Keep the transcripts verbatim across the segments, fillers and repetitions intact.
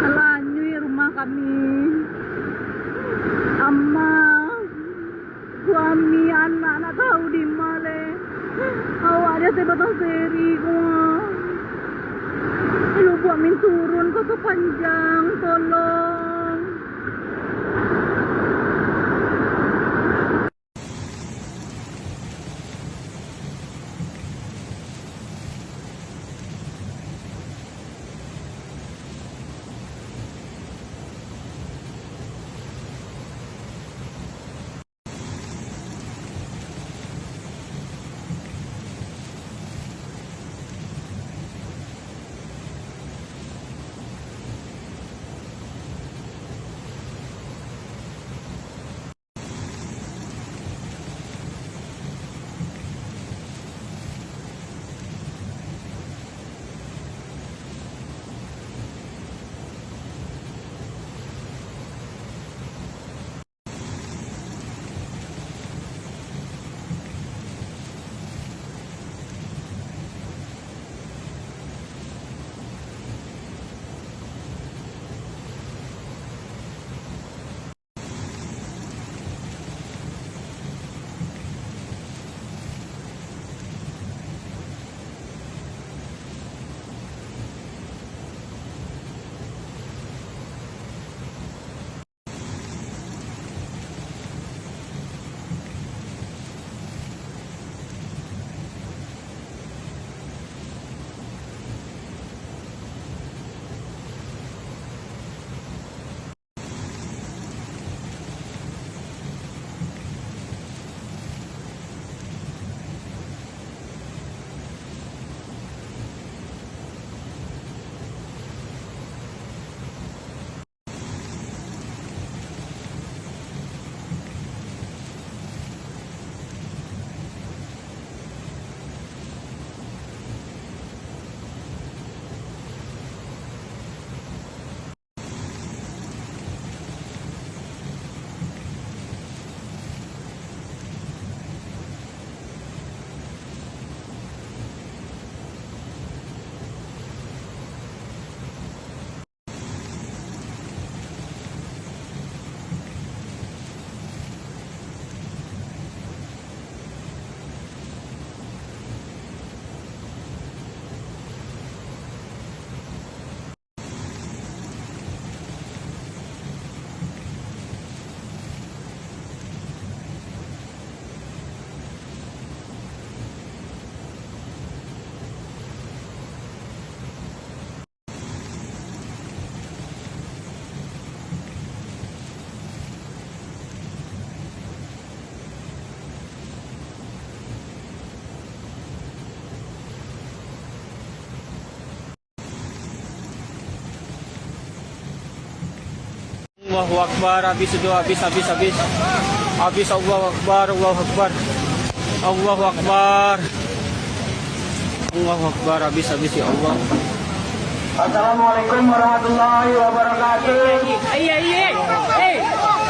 Alah, anyuik rumah kami. Ama, suami, anak, nak tahu di ma leh. Awak di ateh batang seri ko. Lubuak minturun, Koto Panjang, tolong. Allahu Akbar, habis itu, habis, habis, habis. Habis, Allahu Akbar, Allahu Akbar. Allahu Akbar. Allahu Akbar, habis, habis, ya Allah. Assalamualaikum warahmatullahi wabarakatuh. Iya, iya, iya.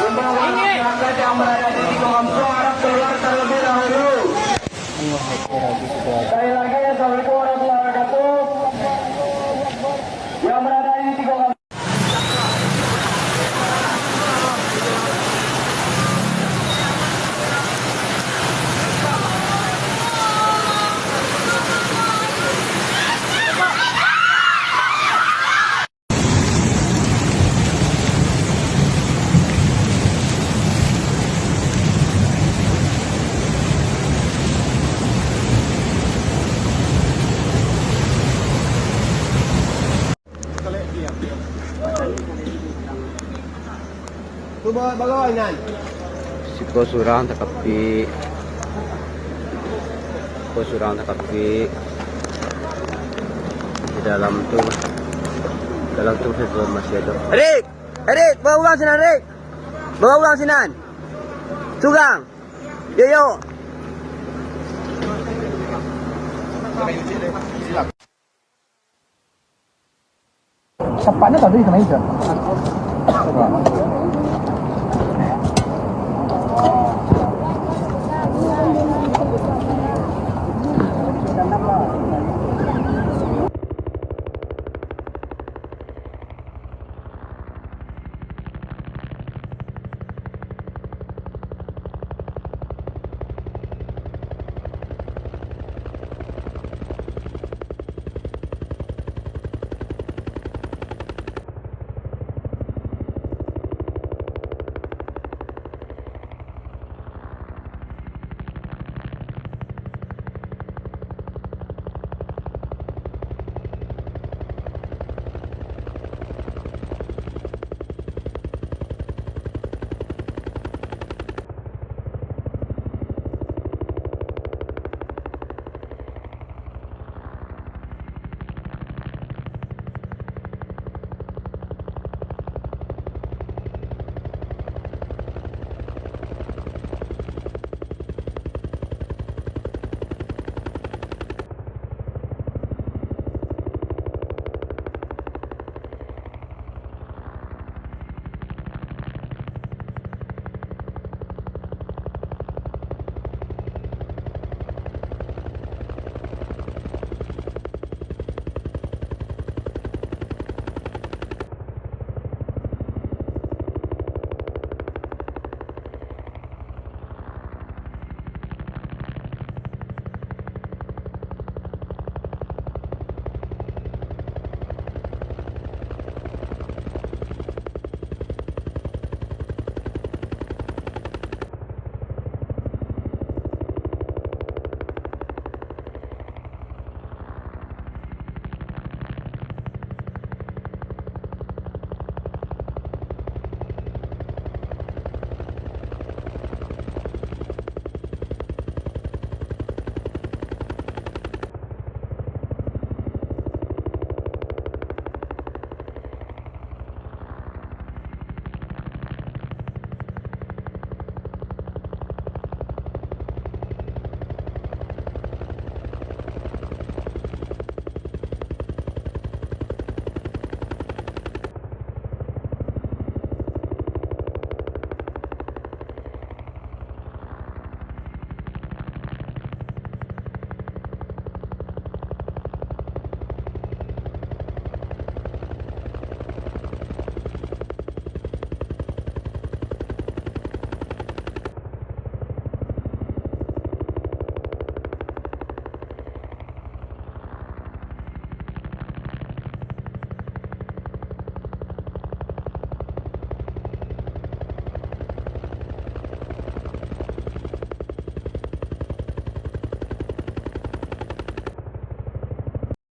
Imbau masyarakat yang berada di Tigo Gampong harap keluar terlebih dahulu. Allahu Akbar, habis itu. Sekali lagi, Assalamualaikum warahmatullahi wabarakatuh. Yang berada di Tigo Gampong. Siko surang takapik. Siko surang takapik. Di dalam tu, dalam tu masih ado. Rik! Rik! Bawa urang sinan, Rik! Bawa urang sinan! Surang! Yo, yo! Siapa nak tadi kena hijau?